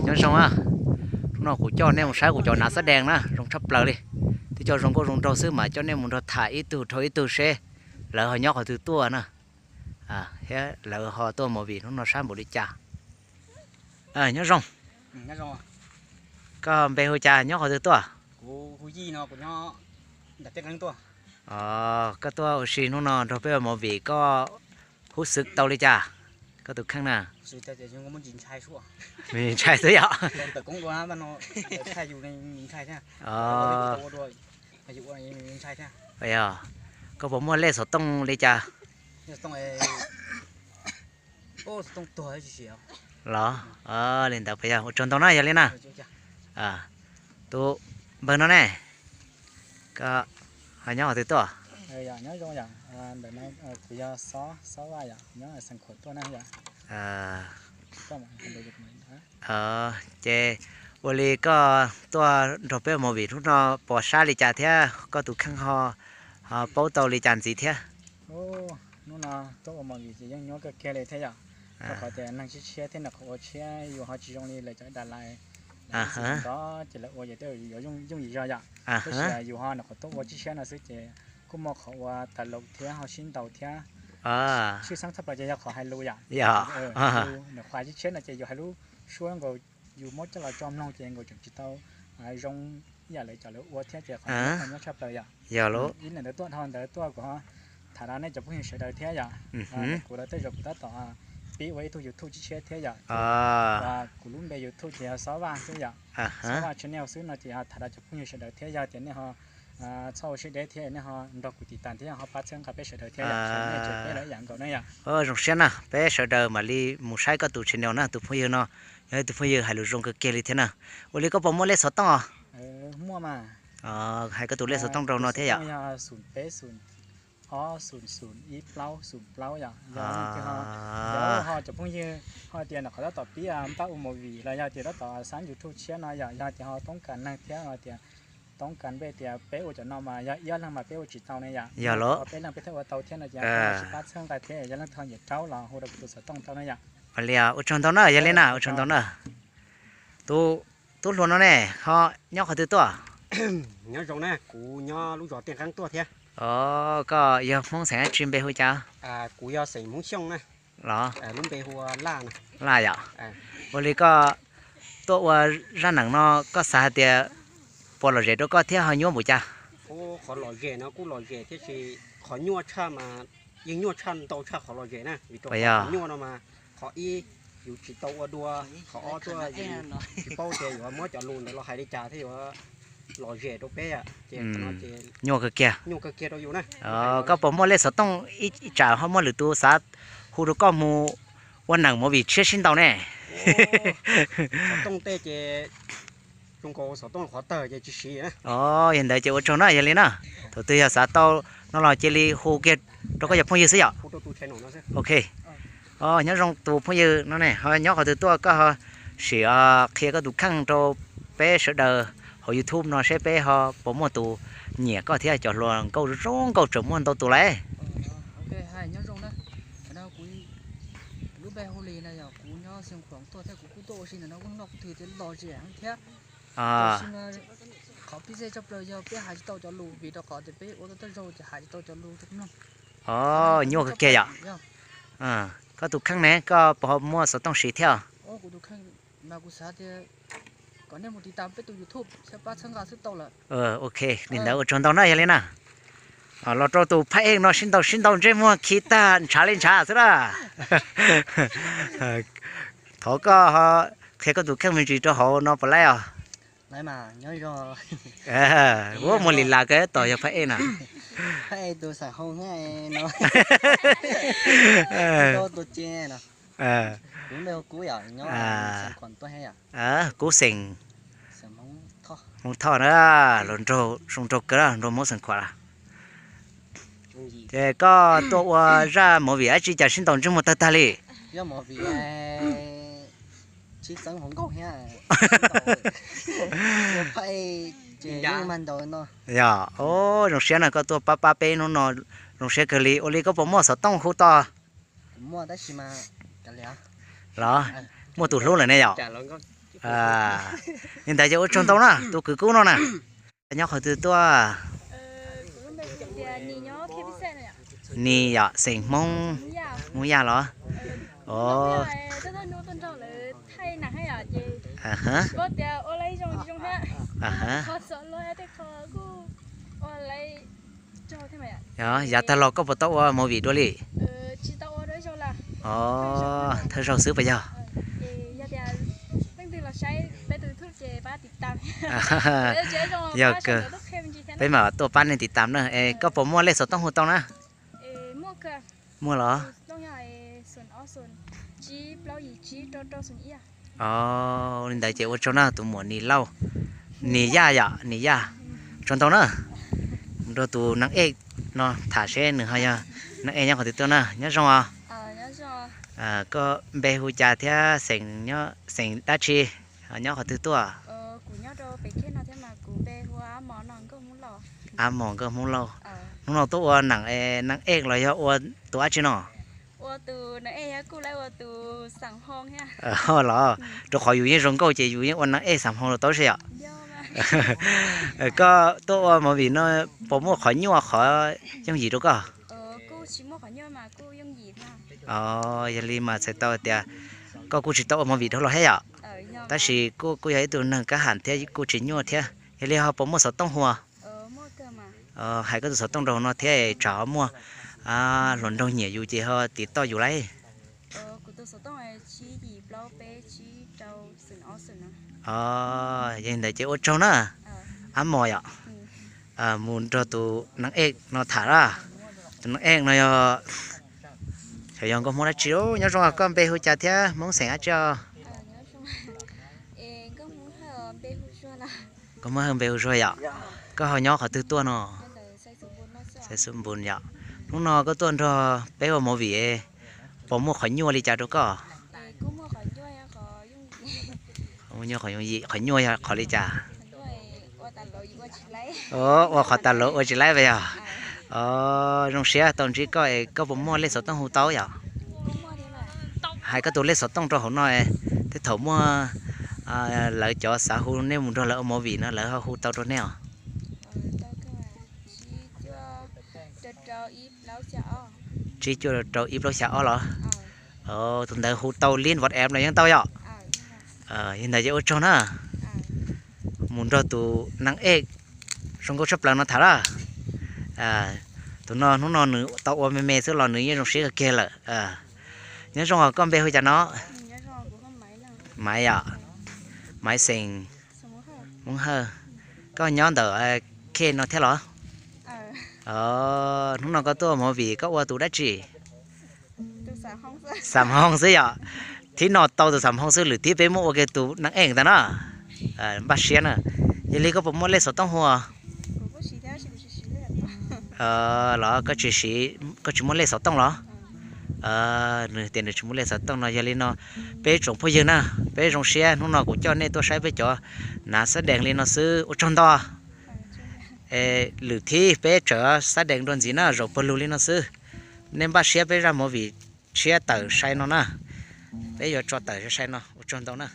Nyob zoo na, hnub no kuv coj nej mus saib kuv cov nav xab dees na, zoo tshaj plaws li. Twb coj zoo nkauj zoo nraug xwb mas coj nej mus nrog tham ib tug dhau ib tug seb lawv ho nyob qhov twg tuaj na. Thiab lawv ho tuaj movie hnub no sab npaum li cas. Nyob zoo. Koj npe hu cas, nyob qhov twg tuaj? Koj tuaj ua si hnub no nrog peb ua movie, koj hub xwm tau li cas? Koj tus kheej na. Me ntshai xwb yom. Koj puas muaj lej xov tooj li cas? Los, li ntawd puas yog? Ua tsaug ntau na, yog li na. Tus npawg no ne, koj ho nyob qhov twg tuaj? Ces ua li koj tuaj nrog peb ua movie hnub no puas sab li cas thiab koj tus kheej ho paub tau li cas ntxiv thiab? Hnub no tuaj ua movie ces yeej nyuaj kawg kiag li thiab yom. Rau qhov tias neeg tshiab tshiab thiab nws qhov ua tshiab, yus ho tsis zoo li lawv cov Dav Lais, lawv ib txwm nrov ces lawv ua ces twb yuav yooj yim zog yom. Tab sis yus ho nws qhov tuaj ua tshiab tshiab no xwb ces kuj muaj qhov ua tas lus thiab ho sib ntaus thiab. Tshwj xeeb tshaj plaws ces yog qhov hais lus yom. Nws qhov tshiab tshiab no ces yus hais lub suab nkaus, yus muab coj los tso mloog ces nkaus tseem tsis tau zoo ib yam lawv cov lawv ua thiab ces qhov nyob tshaj plaws yom. Ib leeg ntawd tuaj dhau ntawd tuaj kuv ho tham rau nej cov phooj ywg sawv daws thiab yom. Kuv los tej zaum kuv tab tom pib ua ib tug YouTube tshiab tshiab thiab yom. Kuv lub npe YouTube ces yog Xob Vaj xwb yom. Xob Vaj channel xwb no ces ho tham rau cov phooj ywg sawv daws thiab yog tias nej ho txhob ua siab deb thiab nej ho nrog kuv tiv tas thiab ho pab txhawb nqa peb sawv daws thiab yom, nej tseem peb lawv ib yam nkaus na yom. Zoo siab na, peb sawv daws mam li mus saib koj tus channel na, tus phooj ywg no yog ib tug phooj ywg hais lus zoo kawg kiag li thiab na. Ua li koj puas muaj lej xov tooj os? Hais koj tus lej xov tooj rau no thiab yom. Yog xum peb xum ob xum xum ib plaub xum plaub yom. Yog ho cov phooj ywg ho tias nws qhov tab tom pib npaj ua movie los yog tias tab tom xab YouTube tshiab no yom, yog tias ho toob kas neeg thiab ho tias toob kas npe tias peb ua cov no mas yog ib ob leeg mas peb ua tsis tau ne yom. Yog los peb leeg peb thiaj ua tau thiab no ces sib pab txhawb nqa thiab yog leej twg nyiam raub los hu rau kuv tus xov tooj tau na yom. Ua li, ua tsaug ntau na, yog li na, ua tsaug ntau na. Tus tub hluas no ne, ho nyob qhov twg tuaj? Nyob zoo na, kuv nyob lub zos Tiaj Qeeb tuaj thiab. Koj yog Hmoob xeem dab tsi, npe hu cas? Kuv yog xeem Hmoob Xyooj na. Los, lub npe hu ua Laj no. Laj yom. Ua li koj tuaj ua zaj neem no koj xav hais tias puas lom zem rau koj thiab ho nyuaj npaum cas? Qhov lom zem no kuj lom zem thiab sis qhov nyuaj tshaj mas yeej nyuaj tshaj ntau tshaj qhov lom zem na, vim rau qhov nyuaj no mas qhov ib yus tsis tau ua dua, qhov ob tuaj yus tsis paub tias yuav muab cov lus ntawd los hais li cas thiaj yuav lom zem rau peb, ces nyuaj kawg kiag, nyuaj kawg kiag rau yus na. Koj puas muaj lej xov tooj, ib tsam ho muaj lwm tus xav hu rau koj mus ua neem movie tshiab sib ntaus ne? Xov tooj tej ces zoo nkaus xov tooj qhov tawg ces tsis siv na. Yog ntawd ces ua tsaug na, yog li na. Thaum twg yog xav tau no los cia li hu kiag rau koj cov phooj ywg xwb yom. Ok. Nyob zoo tus phooj ywg no ne, ho nyob qhov twg tuaj, koj ho sim qhia koj tus kheej rau peb sawv daws hauv YouTube no seb peb ho puas muaj tus nyiam koj thiab, cov hluas nkauj zoo nkauj tseem muaj ntau tus lauj. Lub npe hu li no yog kuv nyob Xeev Khuam tuaj thiab kuv kuj tuaj ua si ntawm no kuj noj kuj twg tias lom zem heev thiab. Tiam sis mas qhov pib zej tshaj plaws yog peb hais tsis tau cov lus vim rau qhov tias peb ua tau tej zaug ces hais tsis tau cov lus rau mloog. Nyuaj kawg kiag yom. Koj tus kheej ne, koj puas ho muaj xov tooj siv thiab? Kuv tus kheej mas kuv xav tias kom nej mus tiv tas peb tus YouTube thiab pab txhawb nqa xwb tau lawm. Ok, li ntawd ua tsaug ntau na, yog li na. Los rau tus phab ej no sib ntaus sib ntaus ntsej muag khi tag ntshav li ntshav xwb na. Thov koj ho qhia koj tus kheej me ntsis rau hauv no puas laib os? Ua muaj li las kawg tos yog phab ej na. Kub xeem Hmoob Thoj na, los nraug zoo nraug kawg, nraug Hmoob Xeev Khuam. Ces koj tuaj ua zaj movie dab tsi cas sib ntaus ntsej muag tag tag li? Yog, zoo siab na koj tuaj pab pab peb hnub no, zoo siab kawg li. Ua li koj puas muaj xov tooj hu tau? Los, muaj tus hlub lawm ne yom. Li ntawd ces ua tsaug ntau na tus kwv Kub no na. Nyob qhov twg tuaj? Nis yom, xeem Hmoob, Hmoob Yaj los? Yav tag los koj puas tau ua movie dua li? Thawj zaug xwb puas yog? Yog kawg, peb mam tuaj pab nej tiv tam na. Es koj puas muaj lej xov tooj hu tau na? Muaj los? Li ntawd ces ua tsaug na tus muam Nis Lauj, Nis Yaj yom, Nis Yaj. Tsaug ntau na. Mus nrog tus neeg ej no tham seb nws ho yog neeg ej nyob qhov twg tuaj na. Nyob zoo os. Koj npe hu cas thiab xeem dab tsi, nyob qhov twg tuaj? Ab Mos Nkauj Hmoob Lauj. Hnub no tuaj ua neeg ej los yog ua tus dab tsi no? Los, rau qhov yus yeej zoo nkauj ces yus yeej ua neeg ej xam hmoo los tau seb yom. Koj tuaj ua movie no puas muaj qhov nyuaj qhov yooj yim rau koj? Yog li mas txhais tau tias koj kuj tsis tau ua movie dhau los thiab yom. Tab sis kuj yog ib tug neeg kab ham thiab kuj tsis nyuaj thiab. Yog li ho puas muaj xov tooj hu? Hais koj tus xov tooj rau hauv no thiab tsam ho muaj hluas nraug nyiam yus ces ho tiv toj yus lauj. Yog li ntawd ces ua tsaug na. Ab Mos yom, mus nrog tus neeg ej no tham na. Tus neeg ej no yog, xyov yog nkauj Hmoob dab tsi. Nyob zoo, koj npe hu cas thiab Hmoob xeem dab tsi os? Nkauj Hmoob Hawj npe hu Zuag yom. Koj ho nyob qhov twg tuaj no? Xaiv Xus Npus yom. Hnub no koj tuaj nrog peb ua movie, puas muaj qhov nyuaj li cas rau koj? Qhov nyuaj yog qhov li cas? Ua qhov tas luv ua tsis laib puas yog? Zoo siab tau ntsib koj es koj puas muaj lej xov tooj hu tau yom? Hais koj tus lej xov tooj rau hauv no, tej thaum muaj lawv cov xav hu nej mus nrog lawv ua movie no lawv ho hu tau rau nej os. Tsib cuaj rau ib plaub xya ob los? Tus ntawd hu tau lij WhatsApp los yeej tau yom? Yog ntawd ces ua tsaug na. Mus nrog tus neeg ej zoo nkauj tshaj plaws no tham lawm. Tus no hnub no nws tau ua me me xwb los nws yeej zoo siab kawg kiag lawm. Nyob zoo os, koj npe hu cas no? Maiv yom. Maiv xeem Hmoob Hawj. Koj nyob ntawm khej no thiab los? Hnub no koj tuaj ua movie koj ua tus dab tsi? Xam Hmoo xwb yom. Thib no tau tus Xam Hmoo xwb, lwm thib peb muab ua kiag tus neeg ej ntag na. Npaj siab na. Yog li koj puas muaj lej xov tooj hu? Los koj tsis siv, koj tsis muaj lej xov tooj los? Nws tias nws tsis muaj lej xov tooj no. Yog li no peb tsoom phooj ywg na, peb zoo siab hnub no kuv coj nej tuaj saib peb cov nav xab dees li no xwb, ua tsaug ntau. Lwm thib peb tseem xab dees dua ntxiv na, zaum pawg lug li no xwb. Nej npaj siab peb zaj movie tshiab tawm sai no na. Peb yuav tso tawm sai no, ua tsaug ntau na.